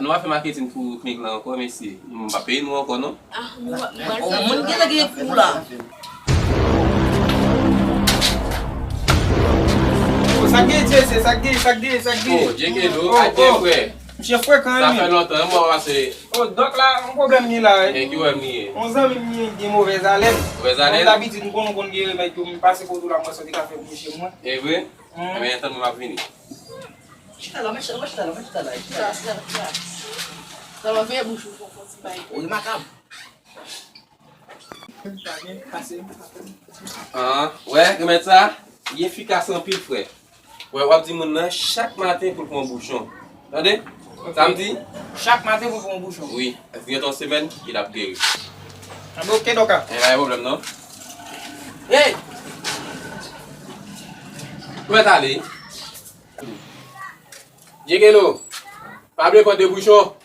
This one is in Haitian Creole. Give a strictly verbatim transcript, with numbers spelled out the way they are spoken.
Nou pa fè maketin pou klinik la ankò, mesye. M pa peye nou ankò, non. Ah, nou, nou pral On fè moun gentan gen kou la. Sa k gen, Jesse? Sa k gen, sa k gen, sa k gen? Oh, Jekelo, oh, adye, oh, frè. Misye frekan, Sa fè wi. Lontan, mwen pase. Oh, dòk la, yon pwoblèm gen la, wi. Gen ki wè m ye. On zanmi m gen move zalen. Move zalen? Dabitid, m konn, konn gen remèd yo, m pase kote w la, mwen soti ka fè bouche mwen. E vre? Ebyen, tann mwen, m ap vini. Chita la, men chita la, men chita la, men chita la. Chita, chita, chita. Sèlman veye bouch ou, fò, fò ti bay. Ou remakab. Ah, wè, remèd sa, li efikas anpil, frè. Wè, w ap di moun nan chak maten pou l pran bouchon. Tande? Sa m di? Chak maten pou l pran bouchon. Wi, èske gen yon semèn, li ap geri. Anben, oke, dòk la. E pa gen pwoblèm, non. Hey! Ou mèt ale. Jekelo, pa bliye pran de bouchon.